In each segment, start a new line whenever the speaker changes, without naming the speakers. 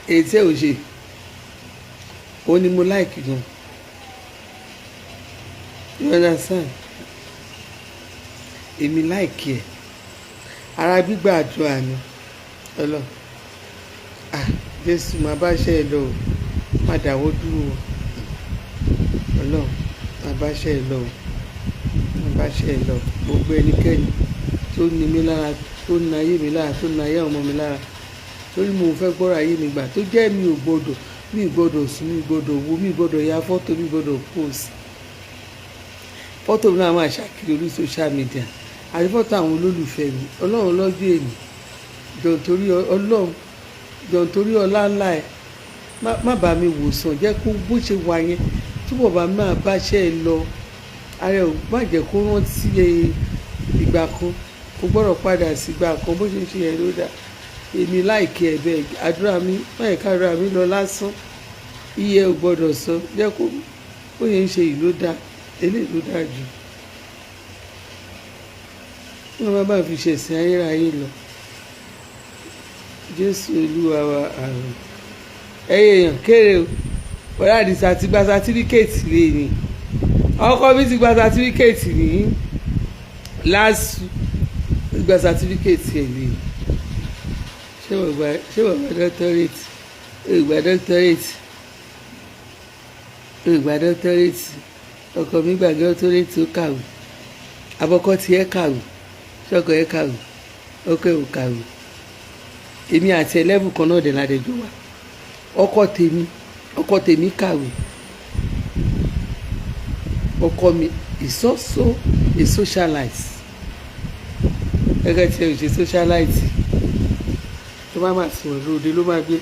Èyí tí ẹ ò ṣe, òun ni mo like gan. You understand? Èmi like ẹ̀. Ara gbígbà àdúrà ni. Ọlọ́, ah, Jésù, máa bá ṣe ẹ lọ o, má dáwọ́ dúró o. Ọlọ́run, máa bá ṣe ẹ lọ o, máa bá ṣe ẹ lọ. Gbogbo ẹnikẹ́ni tó ní mi lára, tó ní ayé mi lára, tó ní ayé ọmọ mi lára, torí mo fẹ́ gbọ́rọ̀ ayé mi gbà, tó jẹ́ mi ò gbọ́dọ̀, mi ò gbọ́dọ̀ sùn, mi ò gbọ́dọ̀ wo, mi ò gbọ́dọ̀ ya fọ́tò, mi ò gbọ́dọ̀ post fọ́tò mi náà, máa ṣàkiri orí social media àti fọ́tò àwọn olólùfẹ́ mi. Ọlọ́run, lọ́jọ́ èní, jọ̀ọ́, torí Ọlọ́run, jọ̀ọ́, torí ọlá ńlá ẹ̀, má bá mi wòsàn. Jẹ́ kó bó ṣe wà yẹn, túbọ̀ bá máa báṣẹ́ ẹ lọ. Ara ẹ̀ ò má jẹ́ kó rántí ìgbà kan, kó gbọ́dọ̀ padà sí ìgbà kan. Bó ṣe ń ṣe yẹn ló dà. Èmi like ẹ̀ bẹ́ẹ̀. Àdúrà mi, má yẹ ká àdúrà mi lọ lásán. Iye ò gbọ́dọ̀ sọ. Jẹ́ kó bó ṣe ń ṣe yìí ló dá, eléyìí ló dáa jù. Wọ́n bá fi ṣẹ̀sìn ayérayé lọ. Jésù Olúwa wa, àrùn. Ẹ̀yin èèyàn, kéré o. Bọ́dà Àdìsá ti gba certificate lé ní. Ọkọ mi ti gba certificate ní LASU, ó gba certificate ẹ̀ lé. Ṣé wọ́n gba doctorate? Ó gba doctorate, ó gba doctorate. Ọkọ mi gba doctorate, ó kàwé. Abọ́kọ́ tiẹ̀ kàwé? Ṣọkọ ẹ̀ kàwé? Ọkọ ẹ̀ ò kàwé. Èmi àti ẹlẹ́bù kan náà dẹ̀ ládẹ́jọ́ wa. Ọkọ tèmi kàwé. Ọkọ mi is also a socialite, gẹ́gẹ́ tí ẹ ò ṣe socialite. Tó bá máa sùn lóde, ló máa gbé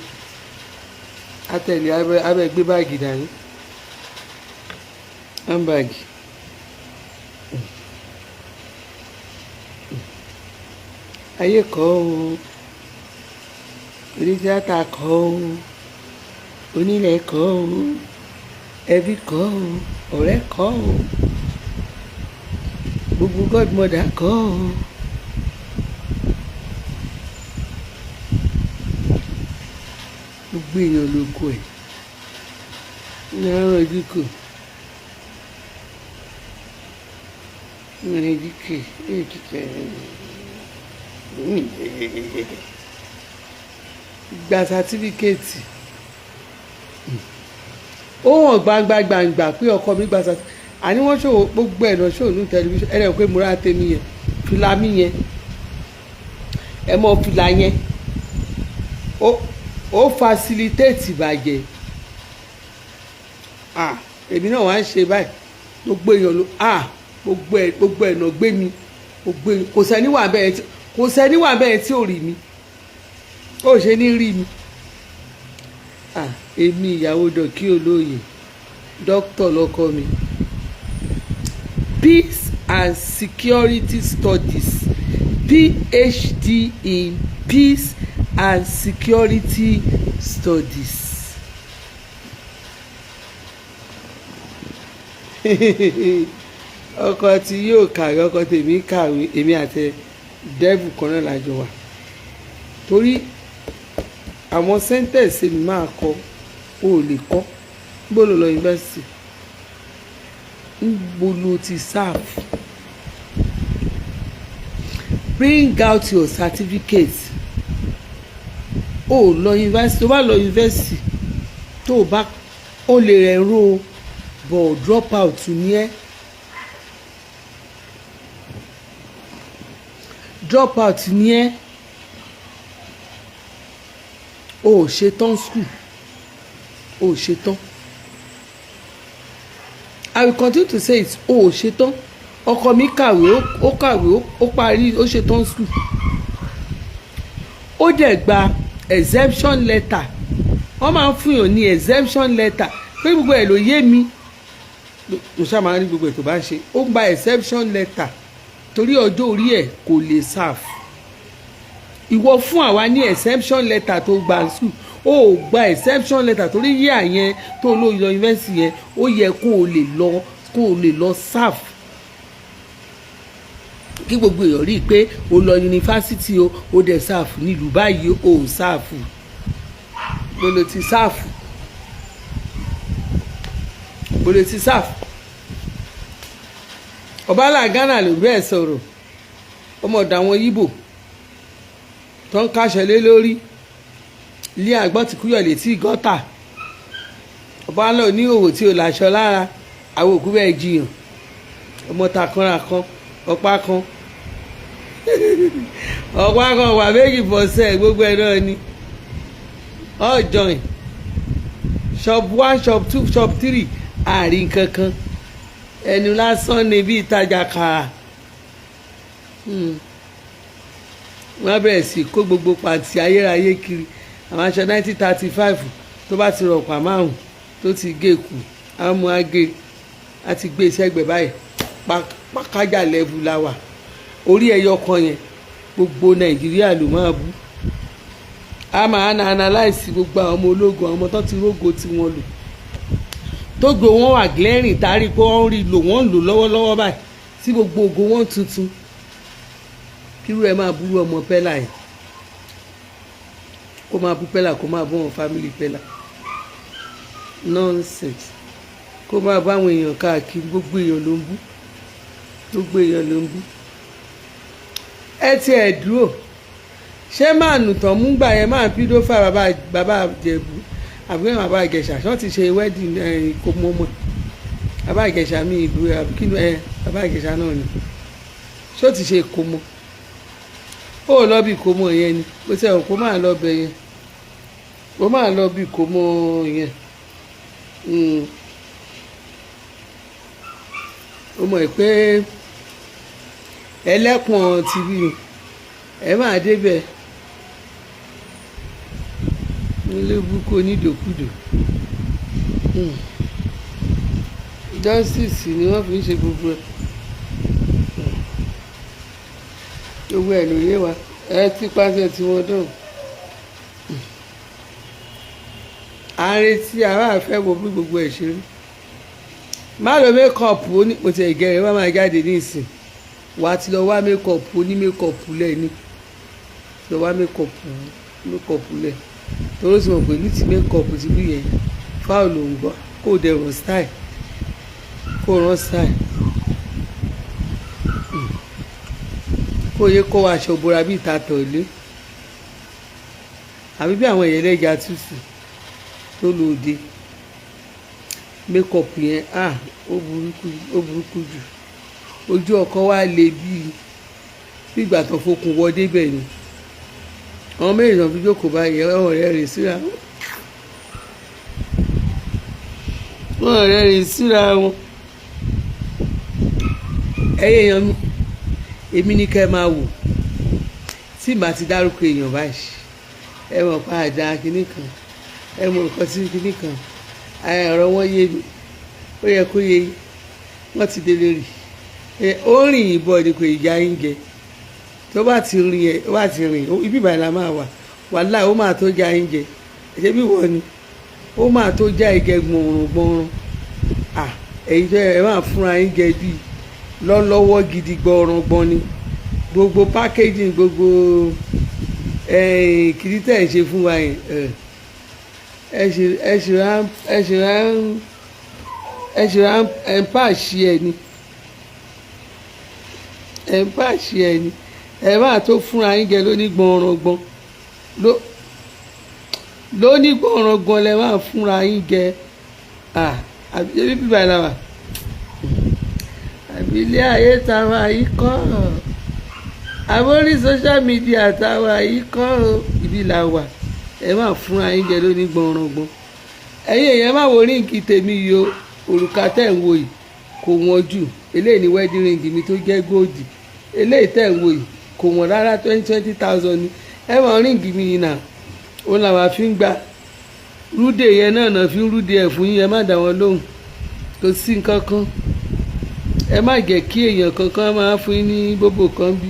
àtẹ̀lé abẹ́, gbé báàgì dání, handbag. Ayé kọ́ o, onítíátà kọ́ o, onílẹ̀ kọ́ o, ẹbí kọ́ o, ọ̀rẹ́ kọ́ o, gbogbo godmother kọ́ o. Gbogbo èèyàn ló kọ ẹ̀ ní àárọ̀ ojú kò ní ojú kò gba certificate. Ó hàn gbangba gbangba pé ọkọ mi gba certificate. Àní wọ́n ṣòwò gbogbo ẹ̀ lọ, ṣòwò ní tẹlifíṣàn. Ẹ̀ rẹ̀ pé múra tèmi yẹn, fìlà mi yẹn, ẹ mọ fìlà yẹn, ó facilitate ìbàjẹ́. Ah, èmi náà wá ń ṣe báyìí. Gbogbo èèyàn ló, ah, gbogbo ẹ̀ náà gbé mi. Gbogbo èèyàn, kò sẹ́ni wà bẹ́ẹ̀ tí kò sẹ́ni wà bẹ́ẹ̀ tí ò rí mi, ó ṣe ní rí mi. Ah, èmi ìyàwó dọ̀kí olóye, dókítà lọ́kọ mi. Peace and Security Studies, PhD in Peace and Security Studies. Ọkọ tí yóò kàwé, ọkọ tèmi kàwé. Èmi àti devil kan náà lájọ wà, torí àwọn sentence mi máa kọ, o ò lè kọ́. Níbo ló lọ yunifásitì? Níbo ló ti serve? Bring out your certificate. O ò lọ yunifásitì. Tó bá lọ yunifásitì, tó o bá o lè rẹ̀ ro but drop out ní ẹ́. Drop out ní ẹ́. O ò ṣetán school, o ò ṣetán. I will continue to say it, o ò ṣetán. Ọkọ mi kàwé, ó kàwé, ó parí, ó ṣetán school, ó dẹ̀ gba exemption letter. Wọ́n máa ń fún yàn ní exemption letter pé gbogbo ẹ̀ ló yé mi. Mo ṣáà máa ń rí gbogbo ẹ̀ tó bá ń ṣe. Ó gba exemption letter torí ọjọ́ orí ẹ̀ kò lè serve. Ìwọ fún àwa ní exemption letter tó gbà sùn, ó gba exemption letter torí yíyà yẹn tó lọ yunifásitì yẹn, ó yẹ kó o lè lọ, kó o lè lọ serve, kí gbogbo èèyàn rí i pé o lọ yunifásitì o, o dẹ̀ serve nílùú báyìí. O ò serve. Bolo ti serve, bolo ti serve. Ọbańlá Ghana ló bẹ́ẹ̀ sọ̀rọ̀. Ọmọ ọ̀dọ̀ àwọn Yíbò tó ń káṣẹ lé lórí ilé àgbọ̀n tí kúyọ̀ létí gọ́tà. Ọbańlá oníhòòhò tí ò láṣọ lára, àwọn òkú bẹ́ẹ̀ jiyàn. Ọmọ takanra kan, ọ̀pá kan, ọ̀pá kan wà méjì fọ́sẹ̀, gbogbo ẹ̀ náà ni all join shop one, shop two, shop three. Àárín kankan, ẹnu lásán ni bí ìtajà kàrà. Wọ́n bẹ̀rẹ̀ sí kó gbogbo pàǹtí ayérayé kiri, àwọn aṣọ 1935 tó bá ti rọ̀pá márùn tó ti gé kù, àmú agé á ti gbé sẹ́gbẹ̀ẹ́ báyìí. Pákájà level la wà. Orí ẹyọ kan yẹn, gbogbo Nàìjíríà ló máa bú. A máa na analyse gbogbo àwọn ọmọ ológun, àwọn ọmọ tó ti rógo tí wọ́n lò, tó gbé wọn wà glaring, tárí pé wọ́n rí lò, wọ́n ń lò lọ́wọ́lọ́wọ́ báyìí, tí gbogbo ògo wọn tuntun. Kírú ẹ máa burú ọmọ pẹ́lá yẹn, kó máa bú pẹ́lá, kó máa bú wọn family pẹ́lá. Nonsense. Kó máa bá àwọn èèyàn káàkiri, gbogbo èèyàn ló ń bú, gbogbo èèyàn ló ń bú. Ẹ tiẹ̀ dúró, ṣé máàlù tán mú gbà yẹn, máa pídófà bàbá bàbá Ìjẹ̀bú àbúrò bàbá Ìjẹ̀ṣà, ṣé wọ́n ti ṣe wedding kó mọ́ mọ́ bàbá Ìjẹ̀ṣà mi ìlú kí ni ẹ bàbá Ìjẹ̀ṣà náà ni? Ṣé ó ti ṣe kó mọ́? Ó lọ bí kó mọ́ yẹn ni bó ti ẹ̀ kó máa lọ bẹ yẹn, ó máa lọ bí kó mọ́ yẹn. Ó mọ̀ pé ẹlẹ́kùn ti bí ẹ máa débẹ̀ nílé burúkú onídòkúdò. Justice ni wọ́n fi ń ṣe gbogbo ẹ̀. Gbogbo ẹ̀ ló yé wa. Ẹ ti pàṣẹ tí wọ́n dùn. À ń retí àwa àfẹ́ wo bí gbogbo ẹ̀ ṣe rí. Má lo makeup oní mo ti ẹ̀gẹ́ rẹ̀ wá máa jáde ní ìsìn. Wà á ti lọ wá makeup oní makeup lẹ̀ ní lọ wá makeup lẹ̀, torí ó sì mọ̀ pé ní ti makeup ti bí yẹn fáwọn ló ń gbọ́. Kó o dẹ̀ rán style, kó o rán style, kó o yẹ kó o aṣọ bora bí ìta tọ̀lé àbí bí àwọn ẹ̀yẹ́lẹ́jà tútù tó lòdì. Makeup yẹn, ah, ó burúkú, ó burúkú jù. Ojú ọkọ wa le bíi bí ìgbà tó fokùn wọ débẹ̀ ni. Àwọn méjì náà fi jókòó báyìí, ọ̀rẹ́ rẹ̀ rìn síra wọn, ọ̀rẹ́ rìn síra wọn. Ẹyẹ èèyàn mi, èmi ní kẹ́ ẹ máa wò. Tí màá ti dárúkọ èèyàn báyìí, ẹ mọ̀ pa àdá kinní kan, ẹ mọ̀ nǹkan tí kinní kan, ọ̀rọ̀ wọn yé mi. Ó yẹ kó yé wọ́n ti délé rì. Ó rìn ìbọn ni, kò ìjà yín jẹ. Tó bá ti rìn ẹ, ó bá ti rìn ibi ìbàdàn la máa wà. Wàhálà, ó máa tó já yín jẹ. Ṣé bí wọ́n ni ó máa tó já ìjẹ gbọ̀nrùn gbọ̀nrùn? À èyí tó ẹ máa fúnra yín jẹ bíi lọ́lọ́wọ́ gidi gbọ̀nrùn gbọ̀n ni. Gbogbo packaging, gbogbo kìdí tẹ̀ ń ṣe fún wa yẹn, ẹ ṣe rà, ẹ ṣe rà, ẹ ṣe rà, ẹ ń pàṣẹ ẹ ni, ẹ ń pàṣẹ ẹ ni. Ẹ máa tó fúnra yín jẹ lóní gbọ̀nràngbọ̀n, lóní gbọ̀nràngbọ̀n lẹ máa fúnra yín jẹ. Àbí ebi bíbá ẹ̀ la wà, àbí ilé ayé táwa yìí kọ́, àbórí social media táwa yìí kọ́, ibi là wà. Ẹ máa fúnra yín jẹ lóní gbọ̀nràngbọ̀n. Ẹ̀yin èèyàn, má wo ring tèmi yìí o. Òrùka tẹ̀ ń wo yìí kò wọ́n jù. Eléyìí ni wedding ring mi tó jẹ́ gold. Eléyìí tẹ̀ ń wo yìí kò wọ́n rárá, 20,000 ni. Ẹ mọ̀ ring mi yìí náà, òun làwọn fi ń gba rúdè yẹn náà náà fi ń rúdè ẹ̀ fún yín. Ẹ má dá wọn lóhùn, kò sí nǹkan kan. Ẹ má jẹ́ kí èèyàn kankan máa fún yín ní bóbò kan bí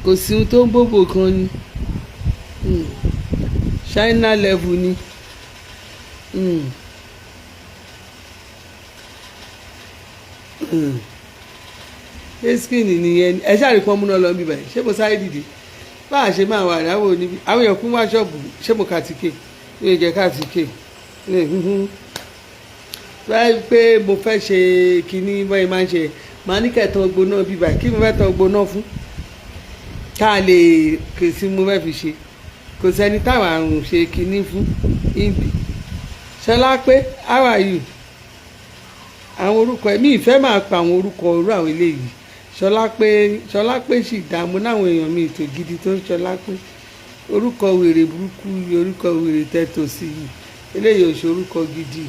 kò sí ohun tó ń bóbò kan ni. China level ni. Skin nìyẹn. Ẹ ṣáà rí pọ́n múná lọ bíbá yìí. Ṣé mo sáré dìde bá a ṣe máa wà láwọ níbi àwọn èèyàn kún wá ṣọ́ọ̀bù? Ṣé mo kàtíkè? Mi ò jẹ́ káàtíkè báyìí pé mo fẹ́ ṣe kinní báyìí máa ń ṣe. Màá ní kẹtàn gbóná bíbá. Kí mo fẹ́ tàn gbóná fún ká lè kè sí mo fẹ́ fi ṣe. Kò sẹ́ni táwọn àrùn ṣe kinní fún ìbí. Ṣọlá pé, how are you? Àwọn orúkọ mi ìfẹ́ máa pa àwọn orúkọ irú àwọn eléyìí. Ṣọlá pé, Ṣọlá pé sì dààmú náwọn èèyàn mi ètò gidi tó ń Ṣọlá pé. Orúkọ wèrè burúkú, orúkọ wèrè tẹ́tò sí yìí. Eléyìí ò ṣe orúkọ gidi,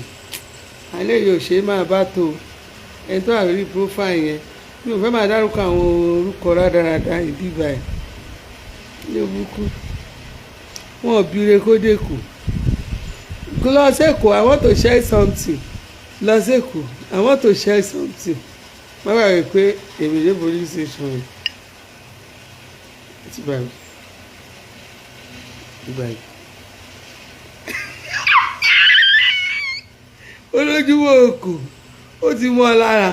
eléyìí ò ṣe é máa bá tó ẹni tó wà lórí profile yẹn. Mi ò fẹ́ máa dárúkọ àwọn orúkọ rádaràda ìbíbà ẹ̀ ní burúkú. Wọn ò bíire kó dẹ́kù lọ sẹ́kọ̀ọ́. I want to share something. Lọ sẹ́kọ̀ọ́, I want to share something. Má gbàgbé pé èmi dé police station ti báyìí ti báyìí. Olójúmọ́ òkú ó ti mọ́ ọ lára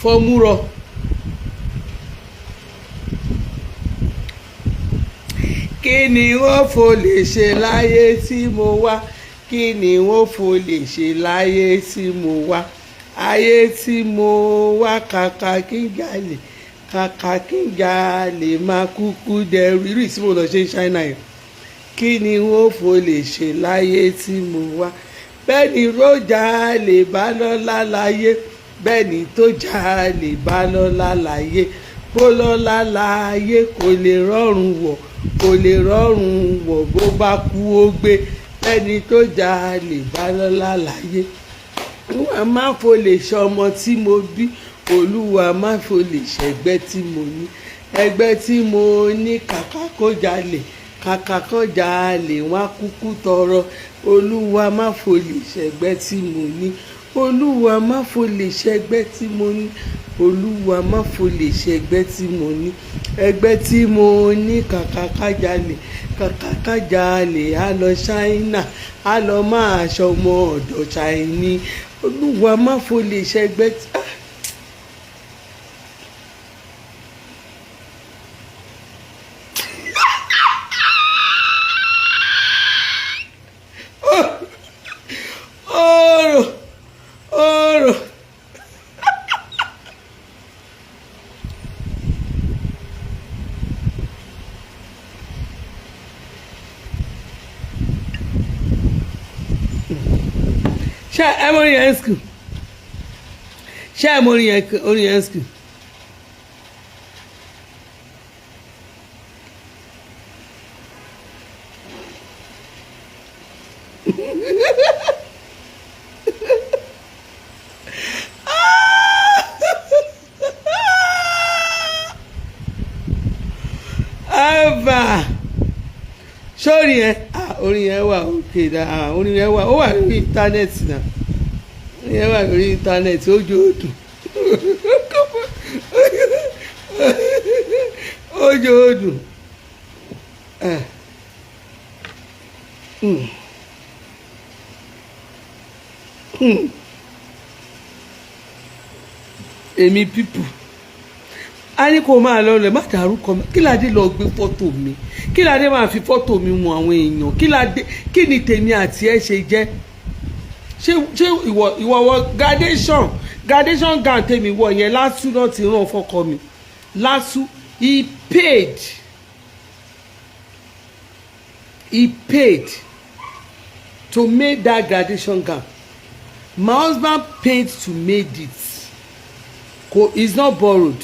fọmúrọ. Kí ni wọ́n fò lè ṣe láyé tí mo wá? Kí ni wọ́n fò lè ṣe láyé tí mo wá? Ayé tí mo wá, kàkà kí n jalè, kàkà kí n jalè, máa kúkú dẹrù irú ìsìnkú lọ ṣe ń ṣáínà yẹn. Kí ni wọ́n fò lè ṣe láyé tí mo wá? Bẹ́ẹ̀ ni ló jalè bá lọ́lá láyé, bẹ́ẹ̀ ni tó jalè bá lọ́lá láyé, bó lọ́lá láyé, kò lè rọrùn wọ̀, kò lè rọrùn wọ̀. Bó bá kú, ó gbé. Ẹni tó jalè bá lọ́lá láyé. Olúwa, má fò lè ṣe ọmọ tí mo bí. Olúwa, má fò lè ṣẹgbẹ́ tí mo ní, ẹgbẹ́ tí mo ní. Kàkà kó jalè, kàkà kó jalè, wọn á kúkú tọrọ. Olúwa, má fò lè ṣẹgbẹ́ tí mo ní. Olúwa, má fò lè ṣẹgbẹ́ tí mo ní. Olúwa, má fò lè ṣẹgbẹ́ tí mo ní, ẹgbẹ́ tí mo ní. Kàkà ká jalè, kàkà ká jalè, á lọ Ṣáínà, á lọ máa ṣọmọ ọ̀dọ̀ Ṣáínì. Olúwa, má fò lè ṣẹgbẹ́ tí. Ah! Ọ̀rọ̀ ọ̀rọ̀. Ṣé ẹ mọ orin yẹn school? Ṣé ẹ mọ orin yẹn, orin yẹn school? Eva ṣé orin yẹn, ah, orin yẹn wà òkè dáa. Orin yẹn wà, ó wà lórí íńtánẹ́ẹ̀tì náà. Orin yẹn wà lórí íńtánẹ́ẹ̀tì. Ó jó dùn, ó jó dùn. Èmi pípù a ní kó máa lọ lẹ, má dárúkọ mi. Kí ládé lọ gbé fọ́tò mi? Kí ládé máa fi fọ́tò mi wọn àwọn èèyàn? Kí ládé? Kí ni tèmi àti ẹ ṣe jẹ́? Ṣé ìwọ wọ graduation gown tèmi wọ yẹn? LASU náà ti rán fọ́kọ mi. LASU, he paid to make that graduation gown. My husband paid to make it. Ko it's not borrowed.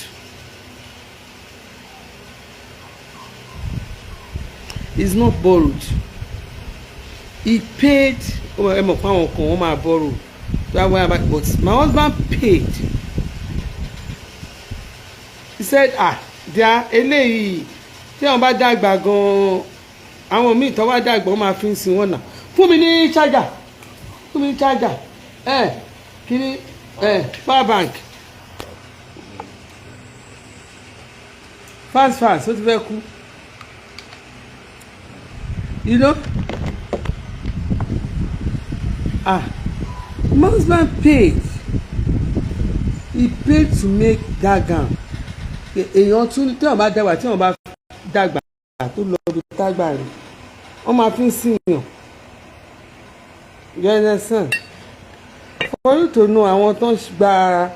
It's not borrowed. He paid. Ẹ mọ̀ pé àwọn kan, wọ́n máa borrow that way, but my husband paid. He said, "Ah, dia eléyìí, tí wọ́n bá dàgbà gan-an, àwọn míì tó bá dàgbà, wọ́n máa fi ń sin wọ́n náà." Fún mi ní charger, fún mi ní charger. Ẹ kí ni ẹ power bank? Fast fast, ó ti fẹ́ kú. Ah, my husband paid. He paid to make that gown. Èèyàn tún tí wọ́n bá dàgbà, tí wọ́n bá dàgbà tó lọ bí tágbà rẹ̀, wọ́n máa fi ń sìyàn. You understand? For you to know, àwọn tó ń gba,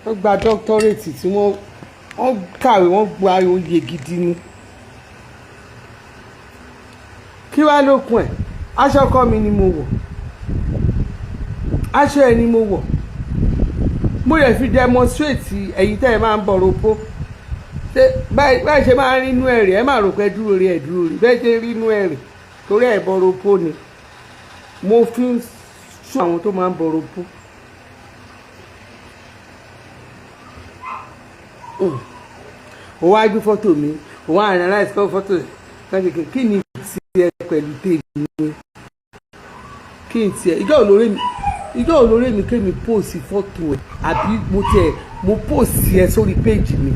wọ́n gba doctorate, tí wọ́n kàwé, wọ́n gba oyè gidi ni. Kí wàá lókun ẹ̀? Aṣọ ọkọ mi ni mo wọ̀, aṣọ ẹ̀ ni mo wọ̀. Mo lè fi demonstrate. Ẹ̀yin tẹ́ ẹ máa ń bọ̀rọ̀ pó ṣé báyìí ṣe máa ń rí inú ẹ̀ rí, ẹ máa rò pé dúró rí ẹ̀, dúró rí bẹ́ẹ̀ ṣe rí inú ẹ̀ rí, torí ẹ̀ bọ̀rọ̀ pó ni mo fi ń sún àwọn tó máa ń bọ̀rọ̀ pó. Ó wá gbé fọ́tò mi, ó wá analyse kọ́ fọ́tò. Kí ni tiẹ̀ pẹ̀lú tèmi? Kí n tiẹ̀ ìjọ olórí mi, ìjọ olórí mi, kémi post fọ́tò ẹ̀, àbí mo tiẹ̀ mo post ẹ̀ sórí page mi?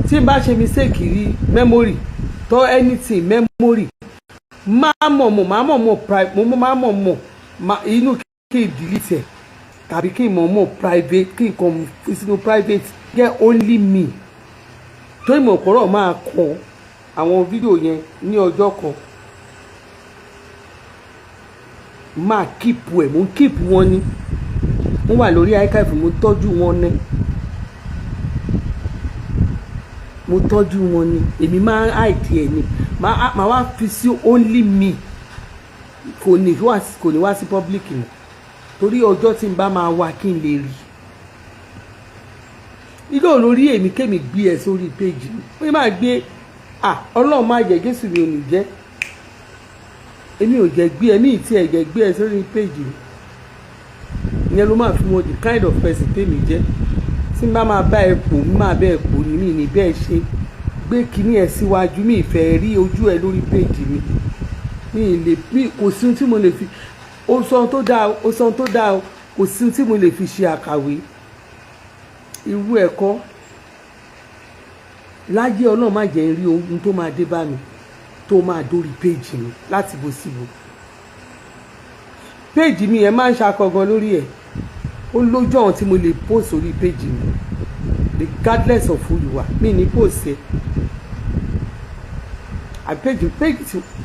Tí n bá ṣe mistake rí memory tó anything, memory máa mọ̀ mọ̀, máa mọ̀ mọ̀, mo máa mọ̀ mọ̀ inú kí n delete ẹ̀, tàbí kí n mọ̀ mọ̀ private, kí n kàn fi sínú private, jẹ́ only me, torí mo kọ́rọ̀ máa kọ àwọn fídíò yẹn ní ọjọ́ kan. Máa keep ẹ̀, mo ń keep wọn ni, wọ́n wà lórí archive, mo tọ́jú wọn ní, mo tọ́jú wọn ni. Èmi máa ń hide ẹ̀ ni, máa wá fi sí only me, kò ní wá sí public mọ́, torí ọjọ́ tí n bá máa wá kí n lè rí ilé olórí èmi kémi gbé ẹ sórí péjì mi. Ó máa gbé à, Ọlọ́run má jẹ́, Jésù mi ò ní jẹ́, èmi ò jẹ́ gbé ẹ ní ìtí ẹ̀ jẹ́ gbé ẹ sórí péjì mi. Ìyẹn ló máa fi wọn the kind of person tèmi jẹ́. Tí n bá máa bá ẹ pò, mi máa bá ẹ pò ní, mi ní bẹ́ẹ̀ ṣe gbé kinní ẹ síwájú. Mi ìfẹ́ rí ojú ẹ lórí péjì mi. Mi lè mi kò sí ohun tí mo lè fi ó sọ ohun tó dáa, ó sọ ohun tó dáa, kò sí ohun tí mo lè fi ṣe àkàwé irú ẹ̀kọ́ láyé. Ọlọ́run má jẹ́ rí ohun tó máa dé bá mi, tó máa dórí péjì mi láti bó síbo. Péjì mi yẹn máa ń ṣàkọgan lórí ẹ̀. Ó lójú àwọn tí mo lè post orí péjì mi, regardless of who you are, mi ní post ẹ. Àbí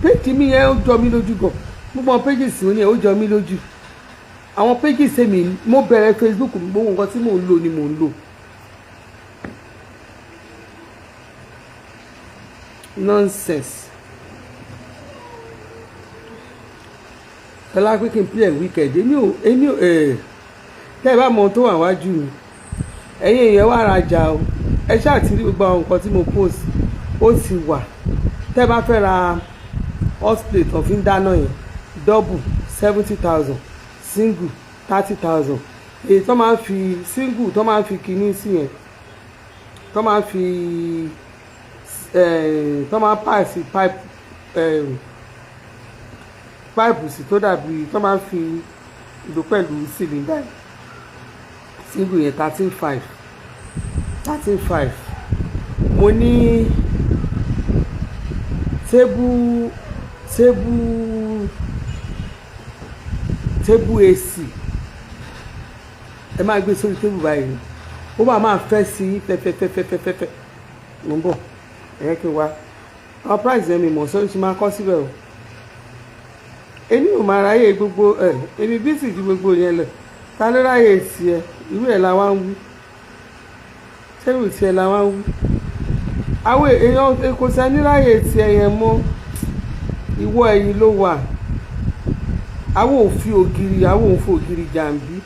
péjì mi yẹn, ó jọ mí lójú gan. Gbogbo àwọn péjì sí ní ẹ, ó jọ mí lójú. Àwọn péjì sẹ́mi, mo bẹ̀rẹ̀ Facebook, gbogbo nǹkan tí mò ń lò ni mò ń lò. Nonsense. Fẹlá pé kí n play weekend. Èmi ò ẹ̀ tẹ́ ẹ bá mọ ohun tó wà wájú mi. Ẹ̀yin èèyàn wá rajà o. Ẹ ṣáà ti rí gbogbo àwọn nǹkan tí mo post, ó ti wà. Tẹ́ ẹ bá fẹ́ ra hot plate tó fi ń dáná yẹn, double 70,000, single 30,000. Èyí tó máa ń fi single, tó máa ń fi kinní sí yẹn, tó máa ń fi tó máa ń pass pipe sí, tó dàbí tó máa ń fi lò pẹ̀lú cylinder, single yẹn 13,500, 13,500. Mo ní table AC, ẹ máa gbé sórí table báyìí, ó máa fẹ́ sí fẹ́fẹ́fẹ́fẹ́fẹ́. Mo ń bọ̀, ẹ jẹ́ kí n wá àwọn price yẹn. Mi mọ̀ sọ́ọ́ ṣe máa kọ́ síbẹ̀ o. Èmi ò máa ráyè gbogbo ẹ, èmi bí sì ju gbogbo yẹn lọ. Ta ló ráyè tiẹ̀? Irú ẹ̀ la wá ń wí, ṣé irú tiẹ̀ la wá ń wí? Àwọn èèyàn kò sẹ́ni ráyè tiẹ̀ yẹn mọ́. Ìwọ ẹ̀yìn ló wà. Àwọn òfin ògiri, àwọn òfin ògiri jàǹbí.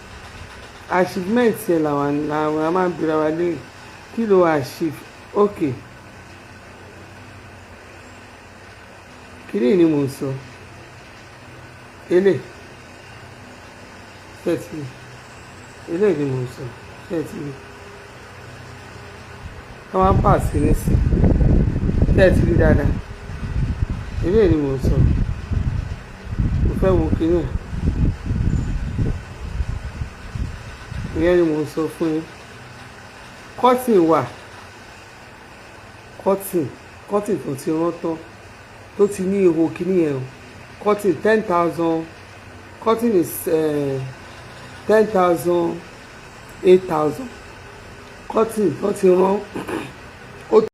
Achievement yẹn làwọn a máa ń bira wa léèrè, kí ló achieve? Ok, kíní ni mò ń sọ? Ele ṣẹ́ẹ̀tì, ele ni mò ń sọ. Ṣẹ́ẹ̀tì wọ́n máa ń pàṣẹ nísìn, ṣẹ́ẹ̀tì rí dáadáa? Ele ni mò ń sọ. Mo fẹ́ wo kíní ẹ̀. Ìyẹn ni mò ń sọ fún yín. Cotton wà, cotton tó ti rán tán, tó ti ní ihò kíní yẹn o. Cotton 10,000, cotton is 10,000, 8,000. Cotton tó ti rán.